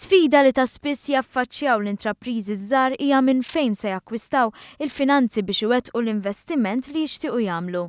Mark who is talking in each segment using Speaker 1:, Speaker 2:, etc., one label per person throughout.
Speaker 1: Sfida li ta' spiss jaffaċċjaw l-intrapriżi ż-żgħar hija minn fejn se jakkwistaw il-finanzi biex iwettqu l-investiment li jixtiequ jagħmlu.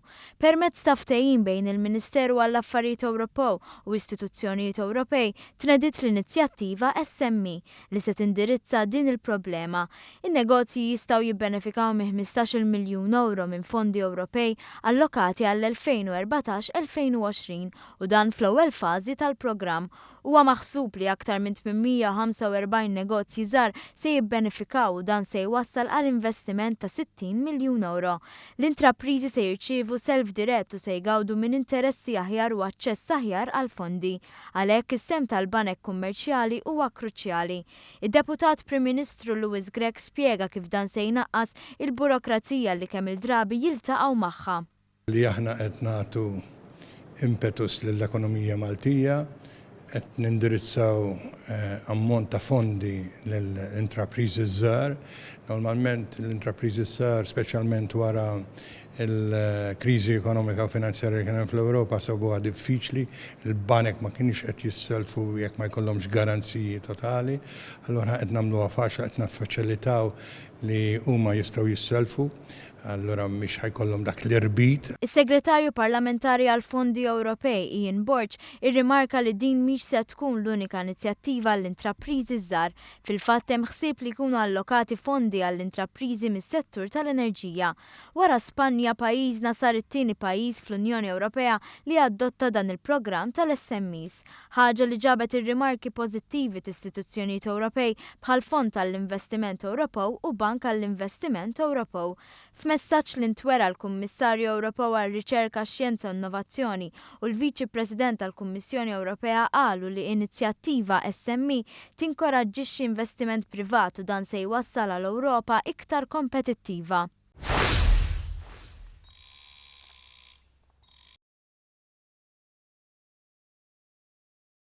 Speaker 1: Permezz ta' ftehim bejn il-Ministeru għall-Affarijiet Ewropew u istituzzjonijiet Ewropej tnediet l-inizjattiva SME li se tindirizza din il-problema. In-negozji jistgħu jibbenefikaw minn 15-il miljun ewro minn fondi Ewropej allokati għall-2014-2020 u dan fl-ewwel fażi tal-programm. Huwa maħsub li aktar minn 845 negozji żgħar se jibbenefikaw u dan se jwassal għal investiment ta' 60 miljun ewro. L-intrapriżi se jirċievu self dirett u se jgawdu minn interessi aħjar u aċċess aħjar għall-fondi. Għalhekk is-sehem tal-banek kummerċjali huwa kruċjali. Id-Deputat Prim Ministru Louis Grech spjega kif dan se jnaqqas il-burokrazija li kemm-il drabi jiltaqgħu magħha.
Speaker 2: Li aħna qed nagħtu impetus lill-ekonomija Maltija, qed nindirizzaw ammont ta' fondi lill-intrapriżi ż-żgħar. Normalment l-intrapriżi ż-żgħar, speċjalment wara l-kriżi ekonomika u finanzjarja li kien hemm fl-Ewropa, sabuha diffiċli, il-banek ma kinux qed jissellfu jekk ma jkollhomx garanziji totali. Allura qed nagħmluha faċli, qed naffaċilitaw li huma jistgħu jissellfu. Allura mhix ħa jkollhom dak l-irbit.
Speaker 1: Is-Segretarju Parlamentari għall-Fondi Ewropej, Ian Borg, irrimarka li din mhix se tkun l-unika inizjattiva għall-intrapriżi ż-żgħar. Fil-fatt hemm ħsieb li jkunu allokati fondi għall-intrapriżi mis-settur tal-enerġija. Wara Spanja, pajjiżna sar it-tieni pajjiż fl-Unjoni Ewropea li adotta dan il-programm tal-SMEs. Ħaġa li ġabet ir-rimarki pożittivi t'istituzzjonijiet Ewropej bħall-Fond għall-Investiment Ewropew u Bank għall-Investiment Ewropew. F'messaġġ li ntwera l-Kummissarju Ewropew għar-Riċerka, Xjenza u Innovazzjoni u l-Viċi President tal-Kummissjoni Ewropea qalu li inizjattiva SME tinkoraġġixxi investiment privat u dan se jwassal għal Ewropa iktar kompetittiva.